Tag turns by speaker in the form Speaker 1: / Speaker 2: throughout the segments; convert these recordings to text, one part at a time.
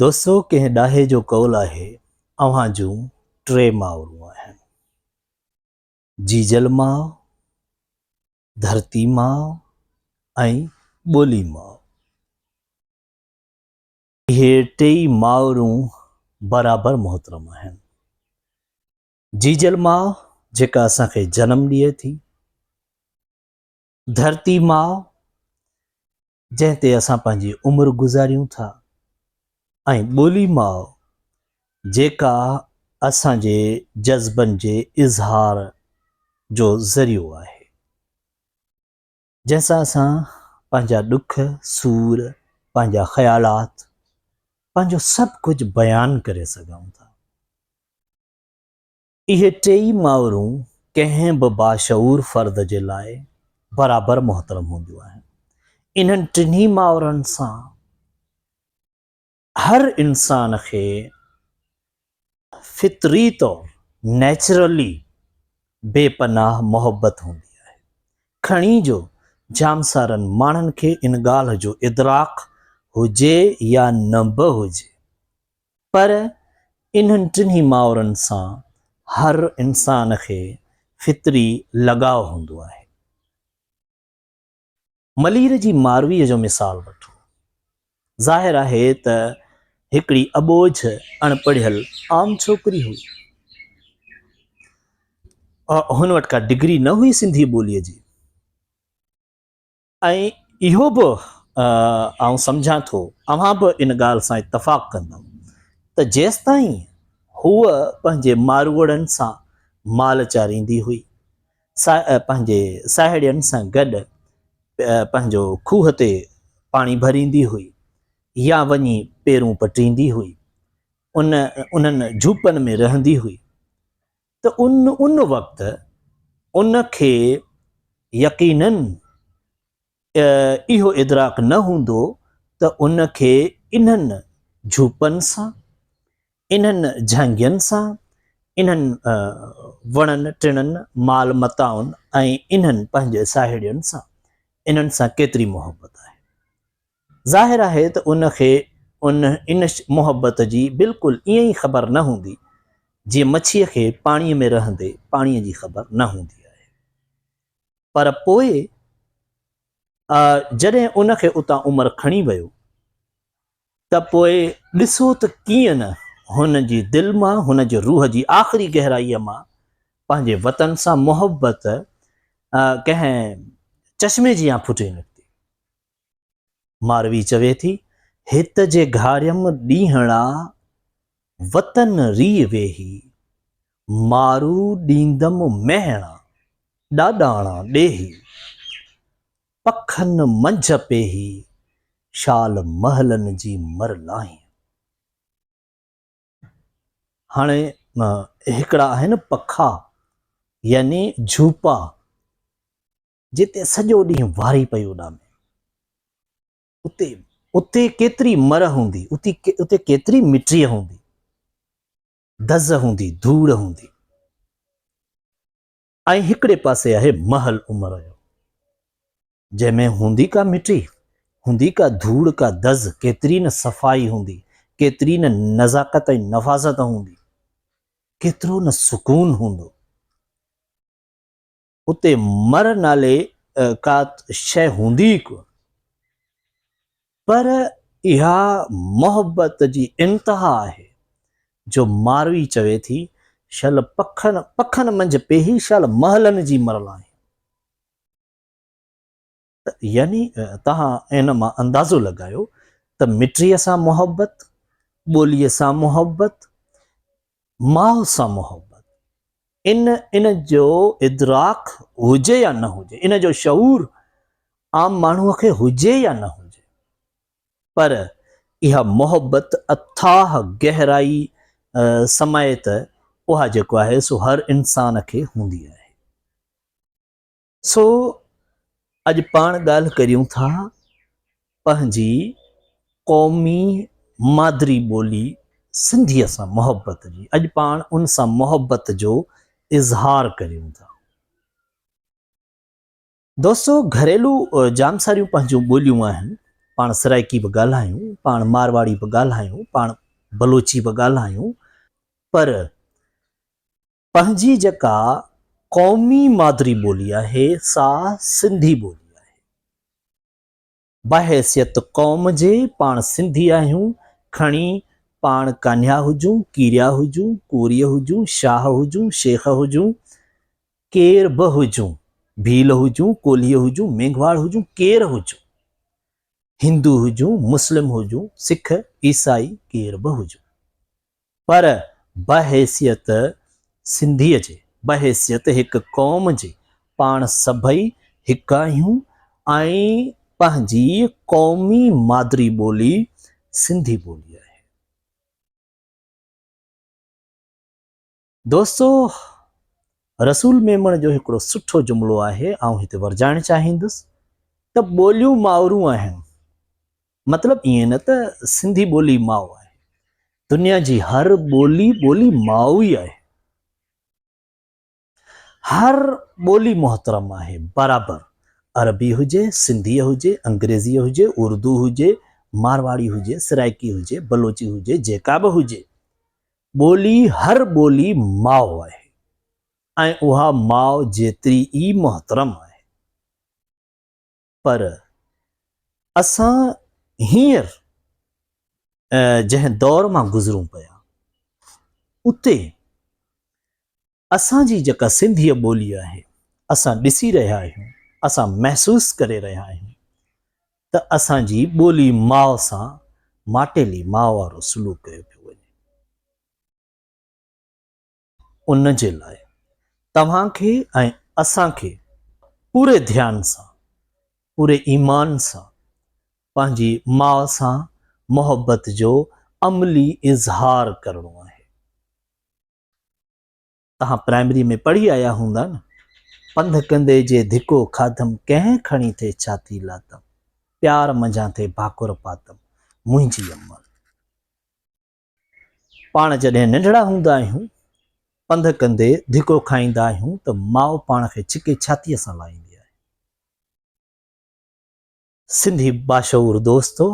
Speaker 1: دوستو ڪنهن ڏاهي جو قول آهي اوهان جون ٽي مائرون آهن. جيجل ماء، ڌرتي ماء ۽ ٻولي ماء. اهي ٽيئي مائرون برابر محترم آهن. جيجل ماء جيڪا اسان کي جنم ڏئي ٿي، ڌرتي ماء جنهن تي اسان پنهنجي عمر گذاريون ٿا ۽ ٻولي ماء جيڪا اسان جي جذبن جي اظهار جو ذريعو آهي، جنهن سان اسان پنهنجا ڏک، سور، پنهنجا خيالات، پنهنجو سڀ ڪجهه بيان ڪري سگهون ٿا. اهي ٽيئي مائرون ڪنهن به باشعور فرد جي لاء برابر محترم هونديون آهن. انهن ٽنهي مائرن سان هر انسان کي فطري طور Naturally بي پناهه محبت هوندي آهي. کڻي جو جام سارن ماڻهن کي ان ڳالهه جو ادراڪ هجي يا نه به هجي. پر انهن ٽنهي مائرن سان هر انسان کي فطري لڳاء هوندو آهي. ملير جي مارويء جو مثال وٺو. ظاهر آهي ته هڪڙي اٻوجهه اڻ پڙهيل عام ڇوڪري هئي. هن وٽ ڪا ڊگري نه هئي سنڌي ٻوليء جي. ۽ اهو به آئون سمجهان ٿو اوهان به ان ڳالهه سان اتفاق ڪندؤ ته جيستائين هوء پنهنجي ماروئڙن سان مال چاريندي هئي، پنهنجي ساهيڙين سان گڏ پنهنجو کوهه تي پاڻي ڀريندي هئي يا وڃي پيرون پٽيندي هئي، ان انهن جهوپن ۾ رهندي هئي ته ان ان وقت ان کي يقيناً اهو ادراڪ نه هوندو ته ان کي انهن جهوپن سان، انهن جهنگين سان، انهن وڻن ٽڻن، مال متاعن ۽ انهن پنهنجي ساهيڙين سان انهن سان ڪيتري محبت آهي. ظاهر آهي ته ان کي ان ان محبت جي بلڪل ائين ئي خبر نه هوندي، جيئن مڇيء کي پاڻيء ۾ رهندي پاڻيء جي خبر نه هوندي آهي. پر پوء جڏهن ان کي اتان عمر کڻي ويو ته پوء ڏسو ته ڪيئن نه هن جي دل مان، هن جي روح جي آخري گهرائيء مان پنهنجي وطن سان محبت ڪنهن چشمي جيان ڦٽي نڪتي. ماروي چوي ٿي، هت جي گهاريم ڏينهڙا، وطن ريء ويهي، مارو ڏيندم مهڻا، ڏاڏاڻا ڏيهي، پکن منجهه پيهي، شال محلن جي مر لاهين. هاڻي هڪڙا آهن پکا يعني جهوپا. جتي سڄو ڏينهن واري پئي اڏامي، اتي اتي ڪيتري مر هوندي، اتي اتي ڪيتري مٽيء هوندي، دز هوندي، ڌوڙ هوندي. ۽ هڪڙي پاسي آهي محل عمر جو، جنهن ۾ هوندي ڪا مٽي، هوندي ڪا ڌوڙ، ڪا دز، ڪيتري نه صفائي هوندي، ڪيتري نه نزاڪت ۽ نفاست هوندي، ڪيترو نه سڪون هوندو. اتي مر نالي ڪا شيء هوندي ئي ڪونه. پر اها محبت جي انتها آهي جو ماروي چوي ٿي، شل پکن پکن منجهه پيهي شل محلن جي مر لاهين. ته يعني توهان ان مان اندازو لڳايو ته مٽيء سان محبت، ٻوليء سان محبت، ماء سان محبت، ان ان جو ادراڪ هجي يا نه هجي، ان جو شعور عام ماڻهوء کي هجي يا نه هجي، پر اها محبت اٿاهه گهرائي سميت اها جيڪو آهي سو هر انسان کي هوندي آهي. سو اڄ پاڻ ڳالهه ڪريون ٿا پنهنجي قومي مادري ٻولي سنڌيء سان محبت جي. اڄ پاڻ ان سان محبت جو اظهار ڪريون ٿا. دوستو گهريلو جام ساريون پنهنجون ٻوليون آهن. پاڻ سرائيڪي به ڳالهايون، پاڻ مارواڙي به ڳالهايون، پاڻ بلوچي به ڳالهايون پر پنهنجي جيڪا قومي مادري ٻولي آهي سا سنڌي ٻولي آهي. بحيثيت قوم جي پاڻ سنڌي آهيون، کڻي پاڻ ڪانهيا هجون، ڪيريا هجون، ڪوريء هجون، شاهه هجون، شيخ هجون، ڪير به هجون، ڀيل هجون، ڪولهي هجون، مينگهواڙ هجون، ڪير هجون، هندو هجون، مسلم هجون، سک، عيسائي، ڪير به هجون. پر بحيثيت سنڌيء جي، بحيثيت هڪ قوم جي پاڻ سڀئي هڪ آهيون ۽ پنهنجي قومي مادري ٻولي سنڌي ٻولي آهي. دوستو! رسول ميمڻ جو هڪڙو سٺو جملو آهي، آئون هتي ورجائڻ چاهيندس ته ٻوليون مائرون آهن. مطلب ائين نه ته سنڌي ٻولي ماء آهي. دنيا جي هر ٻولي ٻولي ماء ئي آهي. هر ٻولي محترم آهي برابر عربي هجي، سنڌي هجي، انگريزي هجي، اردو هجي، مارواڙي هجي، سرائيڪي هجي، بلوچي هجي، جيڪا به هجي ٻولي هر ٻولي ماء آهي ۽ اها ماء جيتري ئي محترم آهي. پر اسان هينئر جنهن دور مان گذرون پيا اتي اسان جي جيڪا سنڌيء ٻولي آهي اسان ڏسي رهيا آهيون اسان محسوس ڪري رهيا آهيون ته اسان جي ٻولي ماء سان ماٽيلي ماء وارو سلوڪ ڪيو پيو وڃي. ان جي لاء توهان کي ۽ اسان کي پوري ڌيان سان، پوري ايمان سان پنهنجي ماء سان محبت جو عملي اظهار ڪرڻو آهي. توهان پرائمري ۾ پڙهي آيا هوندا نه، پنڌ ڪندي جي ڌڪو کاڌم ڪنهن کڻي ٿي ڇاتي لاتم، پيار منجهان ٿي ڀاڪر پاتم، منهنجي امڙ. پاڻ جڏهن ننڍڙا هوندا آهيون، پنڌ ڪندي ڌڪو کائيندا آهيون ته ماء پاڻ کي ڇڪي ڇاتيء سان لائيندي آهي. سنڌي باشعور دوستو،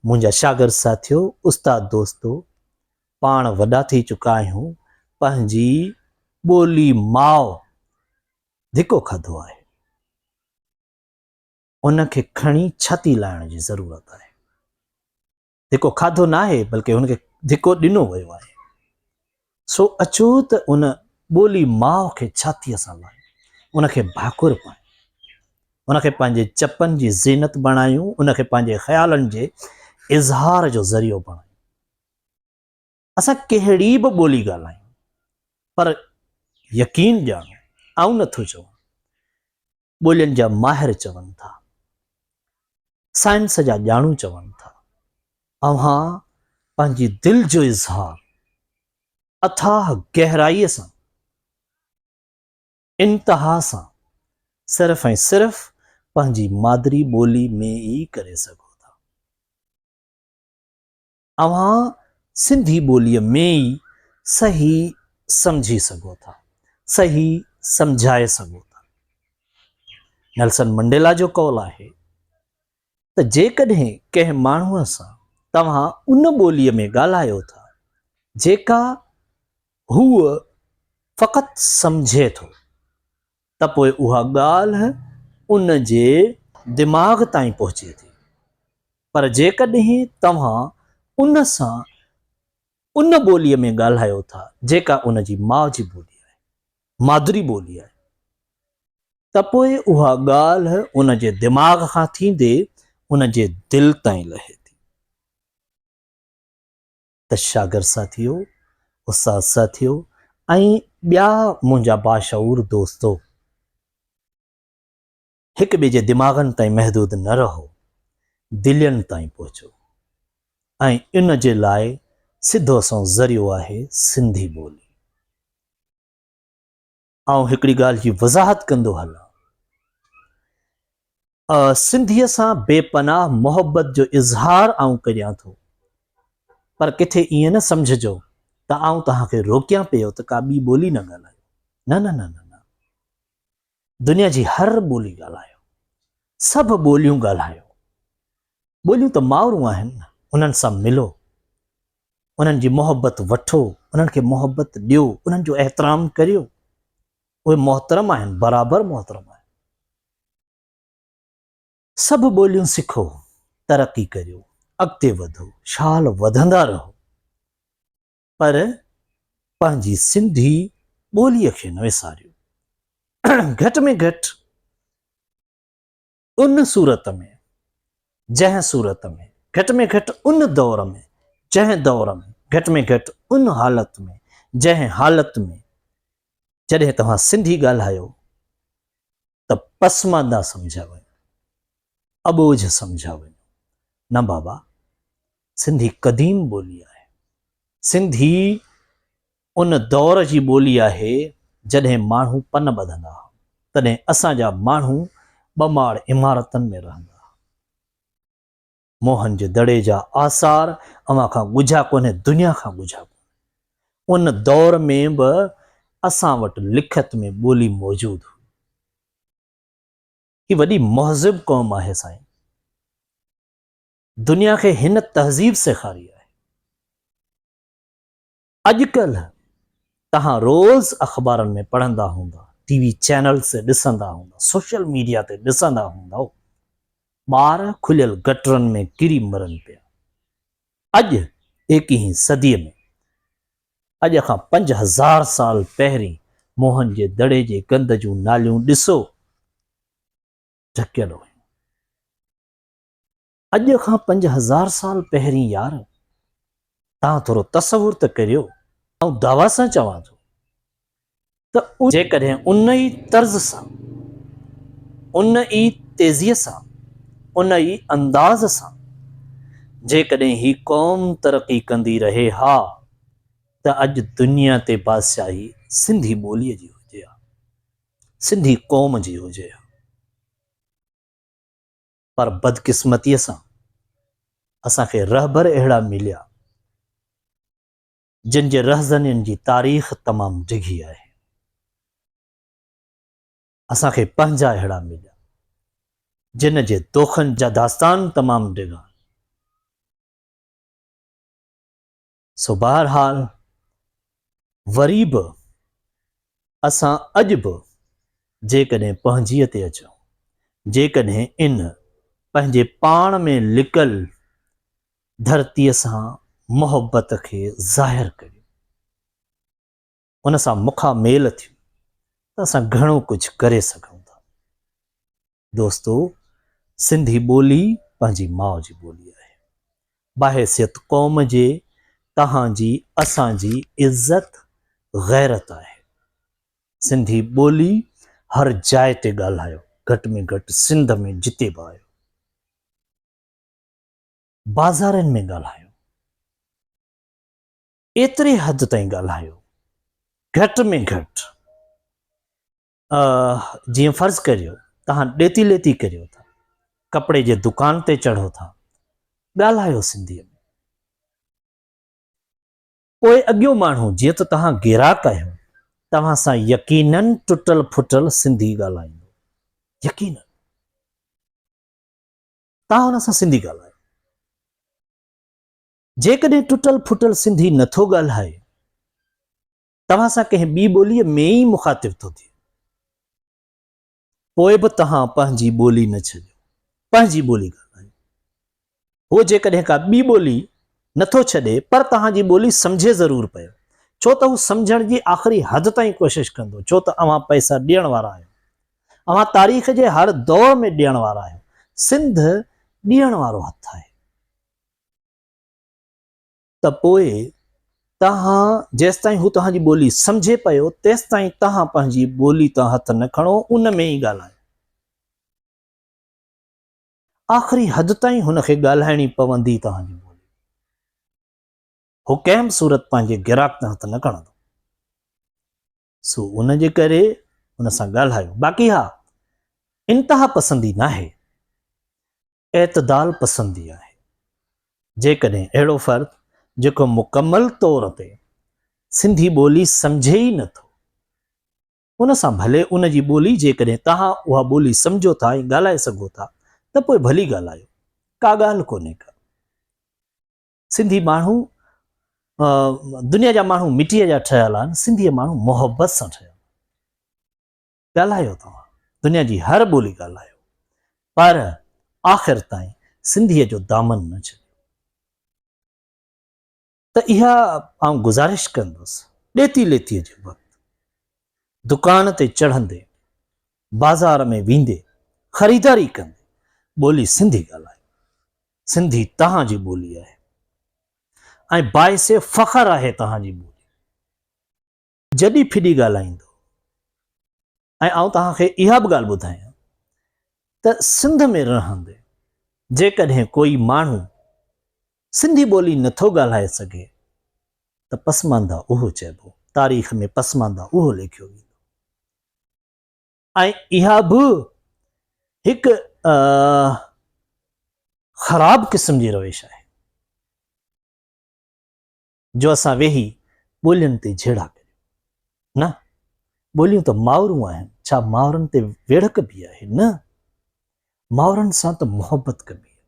Speaker 1: منهنجا شاگرد ساٿيو، استاد دوستو، پاڻ وڏا ٿي چڪا آهيون، پنهنجي ٻولي ماء ڌڪو کاڌو آهي. ان کي کڻي ڇاتي لائڻ جي ضرورت آهي. ڌڪو کاڌو ناهي بلڪه هن کي ڌڪو ڏنو ويو آهي. سو اچو ته ان ٻولي ماء کي ڇاتيء سان لاهيون، ان کي ڀاڪر پايون، ان کي پنهنجي چپن جي زينت بڻايون، ان کي پنهنجي خيالن جي اظهار جو ذريعو بڻايون. اسان ڪهڙي به ٻولي ڳالهايون پر يقين ڄاڻو آئون نٿو چوان، ٻولين جا ماهر چون ٿا، سائنس جا ڄاڻو چون ٿا، اوهان پنهنجي دل جو اظهار اٿاهه گهرائيء سان، انتها سان صرف ۽ صرف پنهنجي مادري ٻولي ۾ ئي ڪري سگهو ٿا. اوهان سنڌي ٻوليء ۾ ئي صحيح سمجهي سگهو ٿا، صحيح سمجهائي سگهو ٿا. نيلسن منڊيلا جو قول آهي ته جيڪڏهن ڪنهن ماڻهوء سان توهان ان ٻوليء ۾ ڳالهايو ٿا، جيڪا هو فقط سمجهي ٿو، ته پوء اها ڳالهه ان جي دماغ تائين پهچي ٿي. پر جيڪڏهن توهان ان سان ان ٻوليء ۾ ڳالهايو ٿا جيڪا ان جي ماء جي ٻولي آهي، مادري ٻولي آهي، ته پوء اها ڳالهه ان جي دماغ کان ٿيندي ان جي دل تائين لهي ٿي. ته شاگرد ساٿيو، استاد ساٿيو ۽ ٻيا منهنجا باشعور دوستو! هڪ ٻئي جي دماغن تائين محدود نه رهو، دلين تائين پهچو ۽ ان جي لاء سڌو سنئون ذريعو آهي سنڌي ٻولي. آئون هڪڙي ڳالهه جي وضاحت ڪندو هلان. سنڌيء سان بي پناهه محبت جو اظهار آئون ڪريان ٿو، پر ڪٿي ائين نه سمجهجو ته آئون توهان کي روڪيان پيو ته ڪا ٻي ٻولي نه ڳالهايو. نه نه نه نه نه. دنيا جي هر ٻولي ڳالهايو. سڀ ٻوليون ڳالهايو. ٻوليون ته مائرون آهن نه، انهن سان ملو. انهن جي محبت وٺو، انهن کي محبت ڏيو، انهن جو احترام ڪريو. اهي محترم آهن، برابر محترم آهن. سڀ ٻوليون سکو، ترقي ڪريو، اڳتي وڌو، شال وڌندا رهو، پر پنهنجي سنڌي ٻوليء کي نه وساريو. گهٽ ۾ گهٽ ان صورت ۾، جنهن صورت ۾، گهٽ ۾ گهٽ ان دور ۾، جنهن دور ۾، گهٽ ۾ گهٽ ان حالت ۾، جنهن حالت ۾، جڏهن توهان سنڌي ڳالهايو ته پسمانده سمجهيا وڃو، اٻوجهه سمجهيا وڃو. نه بابا، سنڌي قديم ٻولي آهي. سنڌي ان دور جي ٻولي آهي جڏهن ماڻهو پن ٻڌندا ها، تڏهن اسان جا ماڻهو ٻه ماڙ عمارتن ۾ رهندا ها. موهن جي دڙي جا آثار اوهان کان ڳجها ڪونهي، دنيا کان ڳجها ڪونهي. ان دور ۾ به اسان وٽ لکت ۾ ٻولي موجود هئي. هي وڏي مهذب قوم آهي سائين. دنيا کي هن تهذيب سيکاري آهي. اڄڪلهه توهان روز اخبارن ۾ پڙهندا هوندا، ٽي وي چينلز تي ڏسندا هوندا، سوشل ميڊيا تي ڏسندا هوندؤ، ٻار کليل گٽرن ۾ ڪري مرن پيا. اڄ ايڪيهين صديء ۾، اڄ کان 5000 سال پهرين موهن جي دڙي جي گند جون ناليون ڏسو، ڍڪيل هيون. اڄ کان 5000 سال پهرين يار! توهان ٿورو تصور ته ڪريو. آئون دعويٰ سان چوان ٿو ته جيڪڏهن ان ئي طرز سان، ان ئي تيزيء سان، ان ئي انداز سان جيڪڏهن هي قوم ترقي ڪندي رهي ها ته اڄ دنيا تي بادشاهي سنڌي ٻوليء جي هجي ها، سنڌي قوم جي هجي ها. پر بدقسمتيء سان اسان کي رهبر اهڙا مليا جن جي رهزنين جي تاريخ تمام ڊگهي آهي. اسان کي پنهنجا اهڙا مليا جن جي دوکن جا داستان تمام ڊگها آهن. سو بهرحال وري به اسان اڄ به جيڪڏهن پنهنجيء تي اچون، جيڪڏهن ان پنهنجي پاڻ ۾ لڪل ڌرتيء سان محبت کي ظاهر ڪريون، ان سان مکاميل ٿيون ته اسان گهڻو ڪجهه ڪري سگهون ٿا. دوستو! سنڌي ٻولي پنهنجي ماء جي ٻولي آهي. بحيثيت قوم جي توهان جي اسان جي عزت غيرت آهي. سنڌي ٻولي هر جاء تي ڳالهايو گهٽ ۾ گهٽ سنڌ ۾ جتي به آهيو. بازارين ۾ ڳالهايو. ايتري حد تائين ڳالهايو گهٽ ۾ گهٽ جيئن فرض ڪريو توهان ڏيتي ليتي ڪريو ٿا، ڪپڙي جي دڪان تي چڙهو ٿا، ڳالهايو سنڌيء ۾. پوء اڳيون ماڻهو جيئن ته توهان گيراڪ آهيو، توهان سان يقينن ٽٽل ڦٽل سنڌي ڳالهائيندو. يقينن. توهان هن سان سنڌي ڳالهايو. جيڪڏهن ٽٽل ڦٽل سنڌي نٿو ڳالهائي، توهان سان ڪنهن ٻي ٻوليء ۾ ئي مخاطب ٿو ٿئي. پوء به توهان پنهنجي ٻولي نه ڇڏيو، پنهنجي ٻولي ڳالهايو. هو جيڪڏهن ڪا ٻي ٻولي نه ٿو ڇڏي پر توهان جي ٻولي سمجهي ضرور پيو، ڇو ته هو سمجهڻ جي آخري حد تائين ڪوشش ڪندو، ڇو ته اوهان پئسا ڏيڻ وارا آهيو. اوهان تاريخ جي هر دور ۾ ڏيڻ وارا آهيو. سنڌ ڏيڻ وارو هٿ آهي. ته پوء توهان جيستائين هو توهان جي ٻولي سمجهي پيو تيستائين توهان پنهنجي ٻولي تان هٿ نه کڻو ان ۾ ئي ڳالهايو. آخري حد تائين هن کي ڳالهائڻي پوندي توهان جي ٻولي. هو ڪنهن به صورت پنهنجي گراڪ تان هٿ نه کڻندو. سو ان جي ڪري ان سان ڳالهايو. باقي ها انتها پسندي ناهي. اعتدال پسندي آهي. جيڪڏهن اهڙو فرد جيڪو مڪمل طور تي سنڌي ٻولي سمجهي ئي نه ٿو، ان سان ڀلي ان جي ٻولي جيڪڏهن توهان اها ٻولي سمجهو ٿا ۽ ڳالهائي سگهو ٿا ته پوء ڀلي ڳالهايو، ڪا ڳالهه ڪونهي ڪا. سنڌي ماڻهو دنيا جا ماڻهو مٽيء جا ٺهيل آهن، سنڌيء ماڻهو محبت سان ٺهيل آهن. ڳالهايو توهان دنيا جي هر ٻولي ڳالهايو پر آخر تائين سنڌيء جو دامن نه ڇڏيو. ته اها آئون گذارش ڪندس ڏيتي ليتيء جي وقت دڪان تي چڙهندي، بازار ۾ ويندي، خريداري ڪندي ٻولي سنڌي ڳالهايو. سنڌي توهان جي ٻولي آهي ۽ باعث فخر آهي توهان جي ٻولي. جڏي ڦڏي ڳالهائيندو ۽ آئون توهان کي اها به ڳالهه ٻڌايان ته سنڌ ۾ رهندي جيڪڏهن ڪوئي ماڻهو سنڌي ٻولي نٿو ڳالهائي سگهي ته پسمانده اهو چئبو، تاريخ ۾ پسمانده اهو ليکيو ويندو ۽ اها به هڪ خراب قسم جي روش آهي. جو اسان ويهي ٻولين تي جهيڙا ڪريون. نه، ٻوليون ته مائرون آهن، ڇا مائرن تي ويڙهه ڪبي آهي؟ نه، مائرن سان ته محبت ڪبي آهي.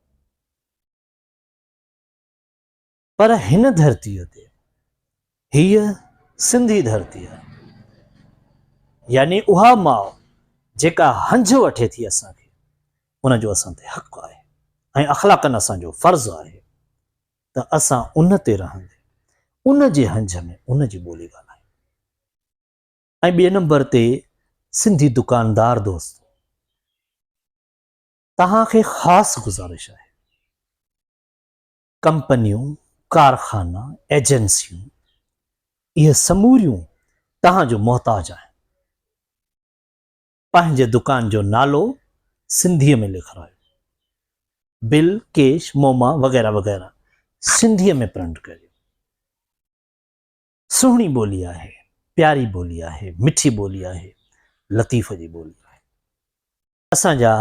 Speaker 1: پر هن ڌرتيء تي، هيء سنڌي ڌرتي آهي، يعني اها ماء جيڪا هنج وٺي ٿي اسان کي، ان جو اسان تي حق آهي ۽ اخلاقاً اسان جو فرض آهي ته اسان ان تي رهندي ان جي هنج ۾ ان جي ٻولي ڳالهايون ۽ ٻئي نمبر تي سنڌي دڪاندار دوستو توهان کي خاص گذارش آهي ڪمپنيون ڪارخانا ايجنسيون اهي سموريون توهان جو محتاج آهن پنهنجي دڪان جو نالو سنڌيء ۾ لکرايو. بل، ڪيش، موما وغيره وغيره سنڌيء ۾ پرنٽ ڪريو. سهڻي ٻولي آهي، پياري ٻولي آهي، مٺي ٻولي آهي، لطيف جي ٻولي آهي. اسان جا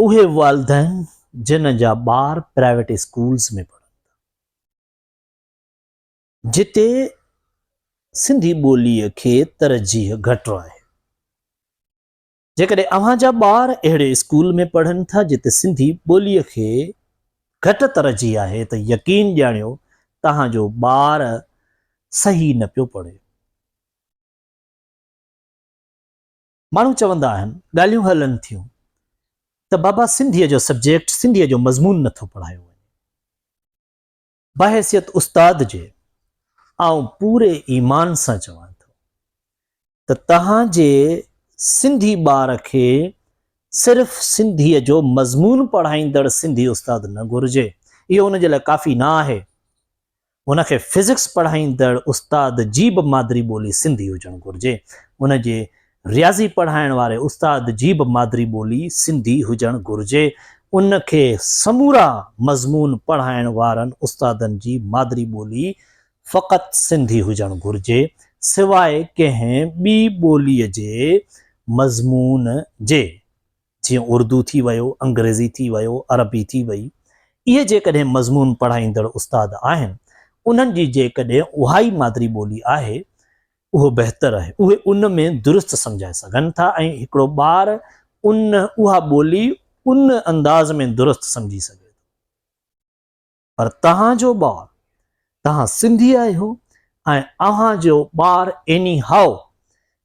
Speaker 1: اهي والدين جن جا ٻار پرائيويٽ اسڪولز ۾ پڙهن ٿا. جتي سنڌي ٻوليء کي ترجيح گهٽ آهي. جيڪڏهن اوهان جا ٻار اهڙي اسڪول ۾ پڙهن ٿا جتي سنڌي ٻوليء کي گهٽ ترجيح آهي ته يقين ڄاڻيو توهان جو ٻار صحيح نه پيو پڙهي. ماڻهو چوندا آهن، ڳالهيون هلن ٿيون ته بابا سنڌيء جو سبجيڪٽ، سنڌيء جو مضمون نٿو پڙهايو وڃي. بحيثيت استاد جي آئون پوري ايمان سان چوان ٿو ته توهان جي سنڌي ٻار کي صرف سنڌيء جو مضمون پڙهائيندڙ سنڌي استاد نه گهرجي، اهو ان جي لاء ڪافي نه آهي. هن کي فزڪس پڙهائيندڙ استاد جي به مادري ٻولي سنڌي هجڻ گهرجي، ان جي رياضي پڙهائڻ واري استاد جي به مادري ٻولي سنڌي هجڻ گهرجي، ان کي سمورا مضمون پڙهائڻ وارن استادن جي مادري ٻولي فقط سنڌي هجڻ گهرجي، سواء ڪنهن ٻي ٻوليء جي مضمون جي، جيئن اردو ٿي ويو، انگريزي ٿي ويو، عربي ٿي وئي، اهي جيڪڏهن مضمون پڙهائيندڙ استاد آهن، انهن جي جيڪڏهن اهائي مادري ٻولي آهي اهو بهتر آهي، اهي ان ۾ درست سمجهائي سگهن ٿا ۽ هڪڙو ٻار ان اها ٻولي ان انداز ۾ درست سمجهي سگهي ٿو. پر توهان جو ٻار، توهان سنڌي آهيو ۽ اوهان جو ٻار ايني هائو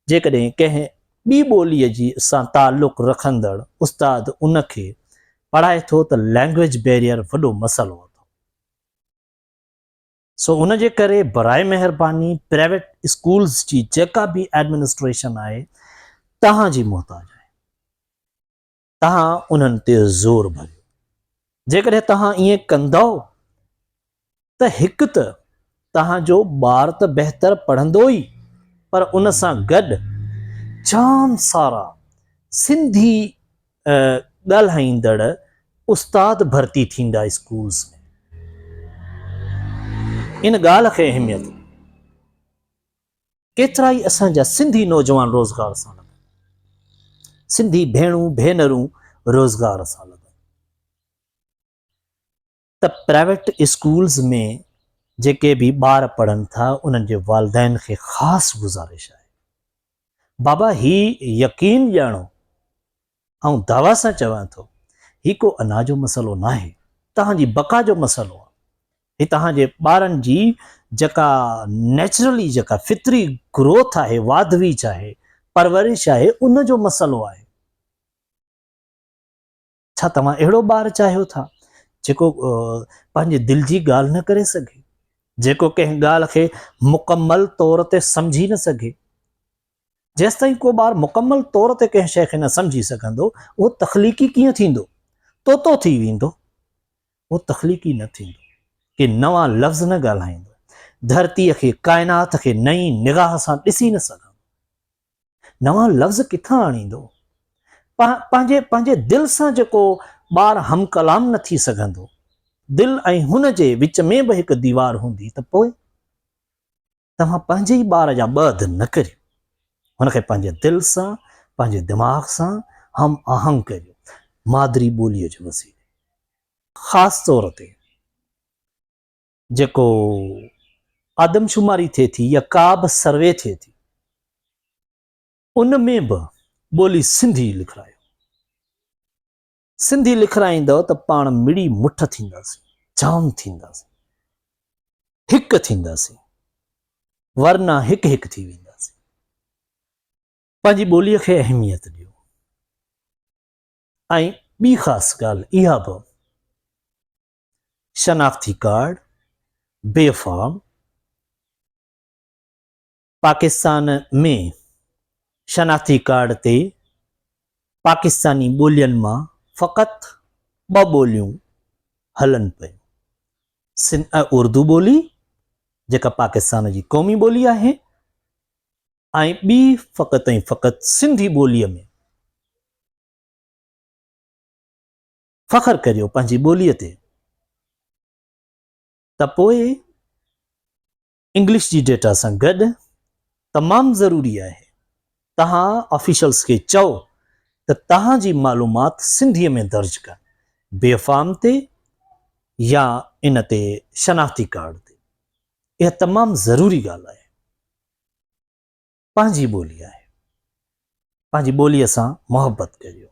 Speaker 1: جيڪڏهن ڪنهن ٻي ٻوليء جي سان تعلق رکندڙ استاد ان کي پڙهائي ٿو ته لينگويج بيريئر وڏو مسئلو اٿو. سو ان جي ڪري برائي مهرباني پرائيويٽ اسڪولز جي جيڪا به ايڊمنسٽريشن آهي توهان جي محتاج آهي توهان انهن تي زور ڀريو جيڪڏهن توهان ائين ڪندؤ ته هڪ ته توهان جو ٻار ته بهتر پڙهندو ئي پر ان سان گڏ جام سارا سنڌي ڳالهائيندڙ استاد ڀرتي ٿيندا اسڪولز ۾. ان ڳالهه کي اهميت ڏيو. ڪيترائي اسان جا سنڌي نوجوان روزگار سان لڳن. سنڌي ڀيڻون ڀينرون روزگار سان لڳن. ته پرائيويٽ اسڪولز ۾ جيڪي به ٻار پڙهن ٿا انهن جي والدين کي خاص گذارش آهي بابا هي يقين ڄاڻو آئون دعويٰ سان چوان ٿو هي ڪو انا جو مسئلو ناهي توهان جي بقا جو مسئلو آهي. هي توهان جي ٻارن جي جيڪا نيچرلي جيڪا فطري گروٿ آهي، واڌ ويجهه آهي، پرورش آهي ان جو مسئلو آهي. ڇا توهان اهڙو ٻار چاهيو ٿا جيڪو پنهنجي دل جي ڳالهه نه ڪري سگهي، جيڪو ڪنهن ڳالهه کي مڪمل طور تي سمجهي نه سگهي؟ جيستائين ڪو ٻار مڪمل طور تي ڪنهن شيء کي نه سمجهي سگهندو، اهو تخليقي ڪيئن ٿيندو؟ طوطو ٿي ويندو. اهو تخليقي نه ٿيندو. ڪي نوان لفظ نه ڳالهائيندو. ڌرتيء کي، ڪائنات کي نئين نگاهه سان ڏسي نه سگهندو. نوان لفظ ڪٿان آڻيندو؟ پنهنجي پنهنجي دل سان جيڪو ٻار هم ڪلام نه ٿي سگهندو، دل ۽ هن جي وچ ۾ به هڪ ديوار هوندي ته پوء؟ توهان پنهنجي ئي ٻار جا ٻه اڌ نه ڪريو. هن کي پنهنجي دل سان، پنهنجي دماغ سان هم آهنگ ڪريو، مادري ٻوليء جي وسيلي. خاص طور تي جيڪو آدمشماري ٿئي ٿي يا ڪا به سروي ٿئي ٿي، ان ۾ به ٻولي سنڌي لکرايو. سنڌي لکرائيندؤ ته پاڻ مڙئي مٺ ٿينداسين، جام ٿينداسين، هڪ ٿينداسين، ورنه هڪ هڪ ٿي وينداسين. پنهنجي ٻوليء کي اهميت ڏيو. ۽ ٻي خاص ڳالهه اها به شناختي ڪارڊ، بي فارم، پاڪستان ۾ شناختي ڪارڊ تي پاڪستاني ٻولين مان فقط ٻه ٻوليون هلن پيون، اردو ٻولي جيڪا پاڪستان جي قومي ٻولي آهي ۽ ٻي فقط ۽ فقط سنڌي ٻوليء ۾. فخر ڪريو پنهنجي ٻوليء تي ته پوء انگلش جي ڊيٽا سان گڏ تمام ضروري آهي توهان آفيشلز کي چئو ته توهان جي معلومات سنڌي ۾ درج ڪن بي فارم تي يا ان تي شناختي ڪارڊ تي اها تمام ضروري ڳالهه آهي پنهنجي ٻولي آهي پنهنجي ٻولي سان محبت ڪريو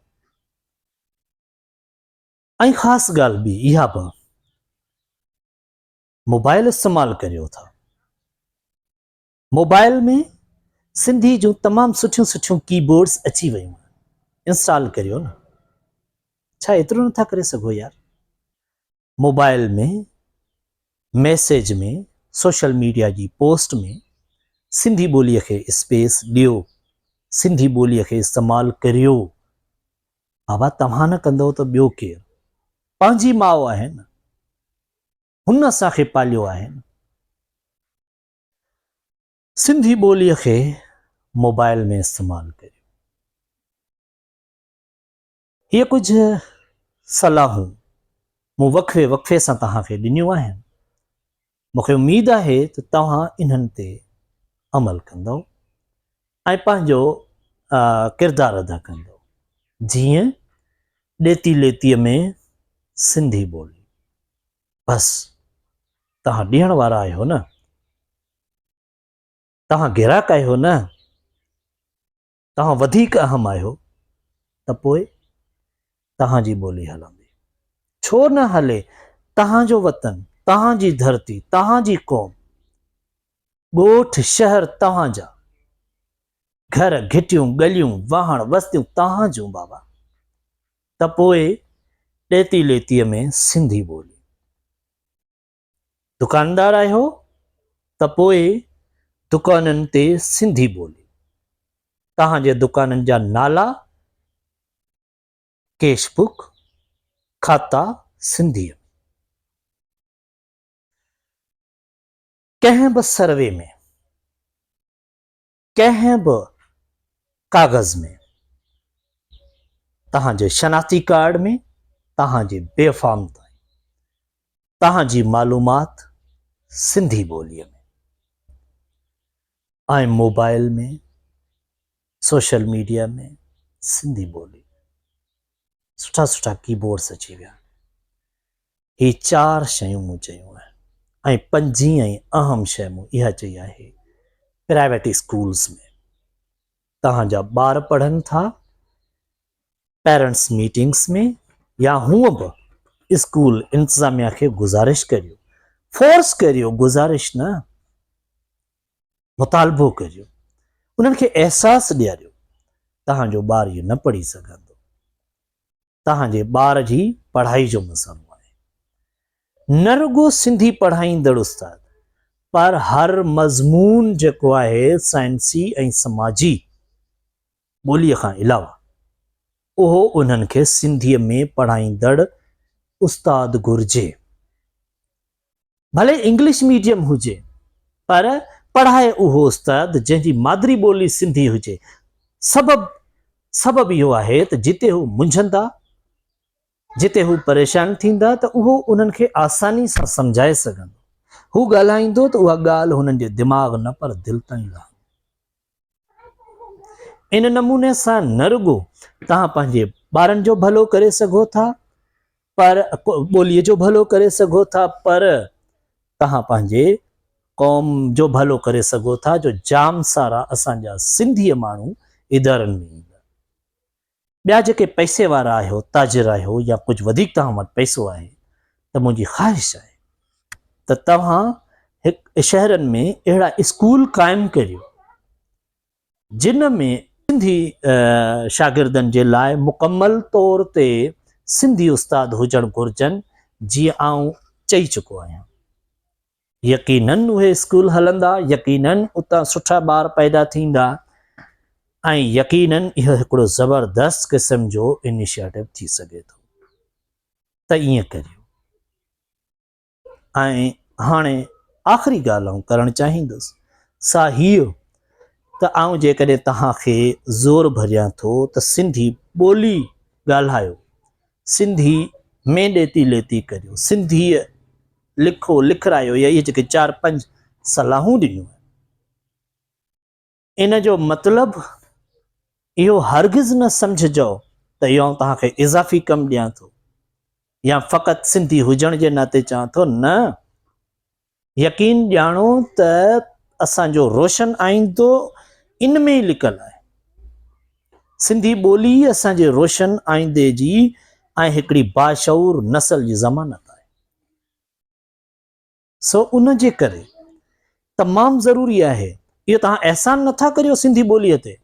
Speaker 1: ۽ خاص ڳالهه ٻي اها به موبائل استعمال ڪريو ٿا. موبائل ۾ سنڌي جون تمام سٺيون سٺيون ڪي بورڊز اچي ويون آهن. انسٽال ڪريو نه. ڇا ايترو نٿا ڪري سگهو يار. موبائل ۾ ميسيج ۾ سوشل ميڊيا جي پوسٽ ۾ سنڌي ٻولي کي اسپيس ڏيو. سنڌي ٻولي کي استعمال ڪريو. بابا توهان نه ڪندؤ ته ٻيو ڪير. پنهنجي ماء آهي نه. هن اسان کي پاليو آهي نه. سنڌي ٻوليء کي موبائل ۾ استعمال ڪريو. هيء ڪجهه صلاحون مون وقفي وقفي سان توهان کي ڏنيون آهن. مون کي اميد آهي ته توهان انهن تي عمل ڪندؤ ۽ پنهنجو ڪردار ادا ڪندؤ. جيئن ڏيتي ليتيء ۾ سنڌي ٻولي. بس توهان ڏيڻ وارا آهيو نه؟ توهان گراهڪ آهيو نه؟ توهان وڌيڪ اهم آهيو ته پوء توهان جي ٻولي هلندي. ڇو نه هلي؟ توهان جو وطن، توهان جي ڌرتي، توهان جي قوم، ڳوٺ شهر توهان جا، گهر، گهٽيون، ڳليون، واهڻ، وستيون توهان جون بابا. ته پوء ڏيتي ليتيء ۾ سنڌي ٻولي. دڪاندار آهيو ته پوء دڪانن تي سنڌي ٻولي. توهان جي دڪانن جا نالا، ڪيش بڪ، کاتا سنڌيء ۾. ڪنهن به سروي ۾. ڪنهن به ڪاغذ ۾، توهان جي شناختي ڪارڊ ۾، توهان جي بي فارم تائين توهان جي معلومات سنڌي ٻوليء ۾ ۽ موبائل ۾ سوشل ميڊيا ۾ سنڌي ٻولي سٺا سٺا ڪي بورڊس اچي ويا. هي چار شيون مون چيون آهن ۽ پنجين ۽ اهم شيء مون اها چئي آهي پرائيويٽ اسڪولز ۾ توهان جا ٻار پڙهن ٿا پيرنٽس ميٽنگس ۾ يا هونء به اسڪول انتظاميا کي گذارش ڪريو فورس ڪريو، گذارش نه، مطالبو ڪريو، انهن کي احساس ڏياريو توهان جو ٻار اهو نه پڙهي سگهندو، توهان جي ٻار جي پڙهائي جو مسئلو آهي. نه رڳو سنڌي پڙهائيندڙ استاد پر هر مضمون جيڪو آهي سائنسي ۽ سماجي ٻوليء کان علاوه اهو انهن کي سنڌيء ۾ پڙهائيندڙ استاد گهرجي. ڀلي انگلش ميڊيم هجي پر پڙهائي اهو استاد جنهن جي مادري ٻولي سنڌي هجي. سبب سبب اهو آهي ته جتي هو منجهندا، جتي هو پريشان ٿيندا ته اهو انهن کي آساني سان سمجهائي سگهندو. هو ڳالهائيندو ته اها ڳالهه هنن جي دماغ نه پر دل تائين لهندي. ان نموني سان نه رڳو توهان پنهنجي ٻارن جو ڀلو ڪري سگهو ٿا پر ٻوليء جو ڀلو ڪري سگهو ٿا پر توهان پنهنجي قوم جو ڀلو ڪري سگهو ٿا جو جام سارا اسان جا سنڌي ماڻهو ادارن ۾ ايندا. ٻيا جيڪي پئسي وارا آهيو، تاجر آهيو يا ڪجهه وڌيڪ توهان وٽ پئسو آهي ته منهنجي خواهش آهي ته توهان هڪ شهرن ۾ اهڙا اسڪول قائم ڪريو جن ۾ سنڌي شاگردن جي لاء مڪمل طور تي سنڌي استاد هجڻ گهرجن جيئن آئون چئي چڪو آهيان. يقينن اهي اسڪول هلندا، يقينن اتان سٺا ٻار پيدا ٿيندا ۽ يقينن اهو هڪڙو زبردست قسم جو انيشيٽو ٿي سگهي ٿو ته ائين ڪريو. ۽ هاڻي آخري ڳالهه آئون ڪرڻ چاهيندس سا هيء ته آئون جيڪڏهن توهان کي زور ڀريان ٿو ته سنڌي ٻولي ڳالهايو، سنڌي ۾ ڏيتي ليتي ڪريو، سنڌيء لکو لکرايو يا اهي جيڪي چار پنج صلاحون ڏنيون آهن، ان جو مطلب اهو هرگز نه سمجهجو ته اهو آئون توهان کي اضافي ڪم ڏيان ٿو يا فقط سنڌي هجڻ جي ناتي چوان ٿو، نه، يقين ڄاڻو ته اسان جو روشن آئيندو ان ۾ ئي لڪل آهي. سنڌي ٻولي ئي اسان جي روشن آئيندي جي ۽ هڪڙي باشعور نسل جي ضمانت آهي. سو ان جي ڪري تمام ضروري آهي اهو توهان احسان نٿا ڪريو سنڌي ٻوليء تي،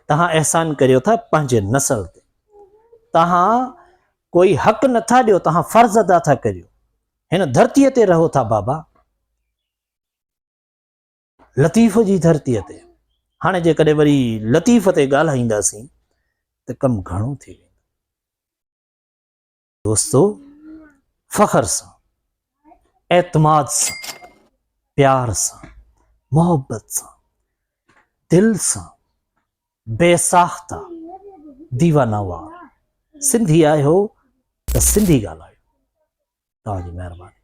Speaker 1: توهان احسان ڪريو ٿا پنهنجي نسل تي. توهان ڪوئي حق نٿا ڏيو، توهان فرض ادا ٿا ڪريو. هن ڌرتيء تي رهو ٿا بابا. لطيف جي ڌرتيء تي. هاڻي جيڪڏهن وري لطيف تي ڳالهائينداسين ته ڪم گهڻو ٿي ويندو. دوستو فخر سان، اعتماد سان، پيار سان، محبت سان، دل سان، بي ساخته، ديوانه وار سنڌي آهيو ته سنڌي ڳالهايو. توهان جي مهرباني.